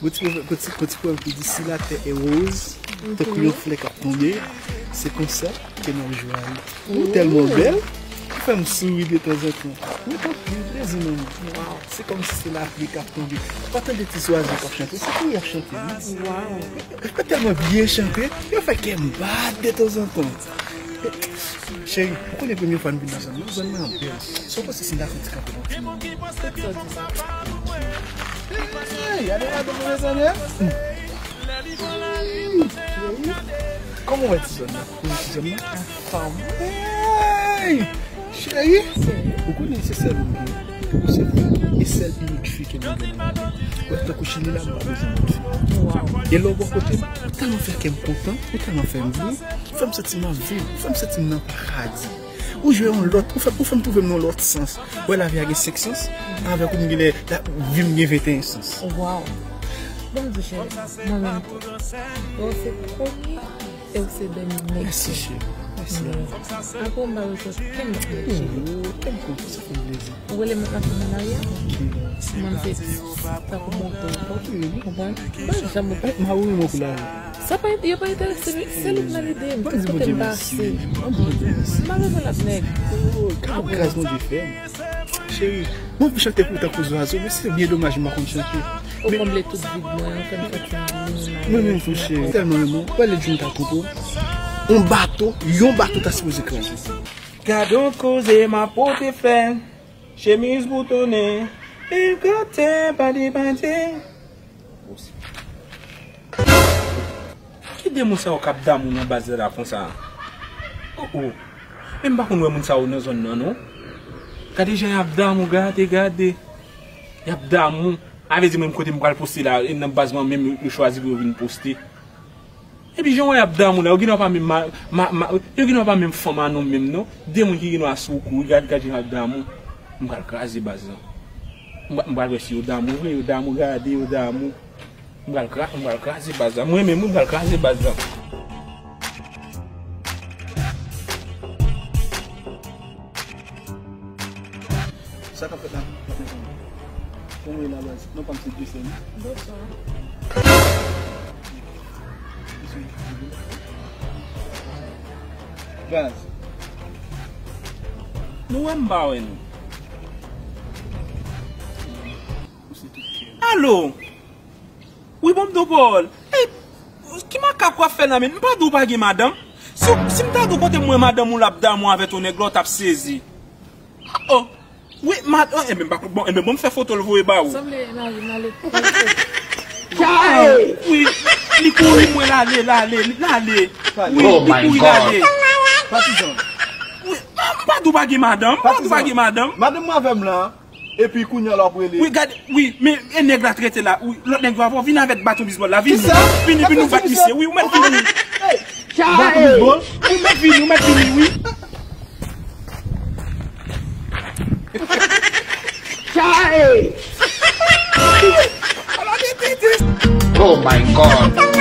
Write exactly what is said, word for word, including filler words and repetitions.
Gon ti pwovèb, gon ti, gon ti pwovèb ki di, si la terre est rose, tankou yon flè k ap tonbe, se konsa ke n ap jwaye. Ou tèlman bèl, ou fè m souri detanzantan. Ou fè m anpil plezi, manman. Se kòmsi se lapli k ap tonbe. Ou pa tande ti zwazo k ap chante, se pou y ap chante, wi. Yo tèlman byen chante, yo fè kè m bat detanzantan. Cheri, ou konnen premye fwa n vin nan zòn nan, zòn nan bèl. Sa w panse si n ta fè yon ti kanpe nan ti moman? Hey, gade la, gade la, gade la. Kòman w wè ti zòn nan? Ou wè ti zòn nan? Anfòm. Hey! Cheri, ou konnen se sèl ou m gen. Ou se mwen, e sèl inik fi ke mwen gen nan lavi. Ou wè, tankou chini la, m pa bezwen lòt fi. E lè w bò kote m, ou tèlman fè kè m kontan, ou tèlman fè m byen, ou fè m santi m ap viv, ou fè m santi m nan paradi. Ou jwe yon lòt, ou fè, ou fè m twouve m nan yon lòt sans. Ou wè, lavi a gen senk sans, avèk ou m gen lè, la, vi m gen venteyen sans. Waw. Bon, m di cheri, mwen menm tou. Bon, se premye e ou se dènye nèg. Mèsi, cheri. Mèsi, amou. Apre w, m pa bezwen kenn lòt nèg, cheri. Yo, tèm kontan, sa fè m plezi. Ou rele m ap nan lari a? Ok. Mwen se tankou moto. Ok. Konprann? Mwen janm moto. Eh, mari w renmen w pou lari. Sa pa, yo pa enterese m, se li k nan lide m, tout kote m pase. M pa bezwen lòt nèg. Oh, ka kraz Bondye fè m. Cheri, mwen anvi chante pou ou tankou zwazo, men se byen domaj m pa konn chante. Ou konble tout vid mwen, ou fè m santi m byen. Mwen menm tou, cheri, m tèlman renmen w. Ou pale di m ta twonpe w. Yon bato, yon bato ta sipoze kraze. Gad on koze m ap pote fè. Chemiz boutonnen, e kote pati pati. Ki demoun sa yo k ap damou nan baz la konsa? Oh, oh. Men m pa konn wè moun sa yo nan zòn nan, non. Gade jan y ap damou, gade, gade. Y ap damou. A vle di mwen kote m pral poste la, e nan baz mwen menm yo, yo chwazi pou yo vin poste. Epi jan w wè y ap damou la, yo gendwa pa menm ma, ma, ma, yo gendwa pa menm fanm a nou menm, non. De moun ki gendwa sou kou, gad, gad jan y ap damou. M pral kraze baz la. M, m pral wè si yo damou vre, yo damou, gade, yo damou. M pral kra-, m pral kraze baz la. Mwen menm, wi, m pral kraze baz la. Sa k ap fèt la? Kòman w ye la, baz? Non pa m se Jason. Bonswa. Baz. Nou wè m pa wè nou. Alo! Wi, bon, m do pawòl. Ey, ki makak w ap fè la, men? M pa di w pa gen madanm. Si, si m ta di w kote m wè madanm ou l ap damou avèk yon nèg la, w t ap sezi. Oh, wi, mad-, oh, enben, m pa, bon, enben, bon, m fè foto l voye ba ou. Sanble, n ale, n ale. Wi, li kouri, mwen l ale, l ale, l ale. Wi, li kouri, l ale. Patizan. Wi, m pa di w pa gen madanm, m pa di w pa gen madanm. Madanm mwen avè m la. Epi kounye a l ap rele. Wi, gade, wi, men e nèg la trete la. Wi, lòt nèg yo ap vin avèk baton bizbòl la. Vini. Kisa? Vini, vin nou bat misye. Wi, ou mèt vini. Baton bizbòl? Ou mèt vini, ou mèt vini, wi. Oh my God.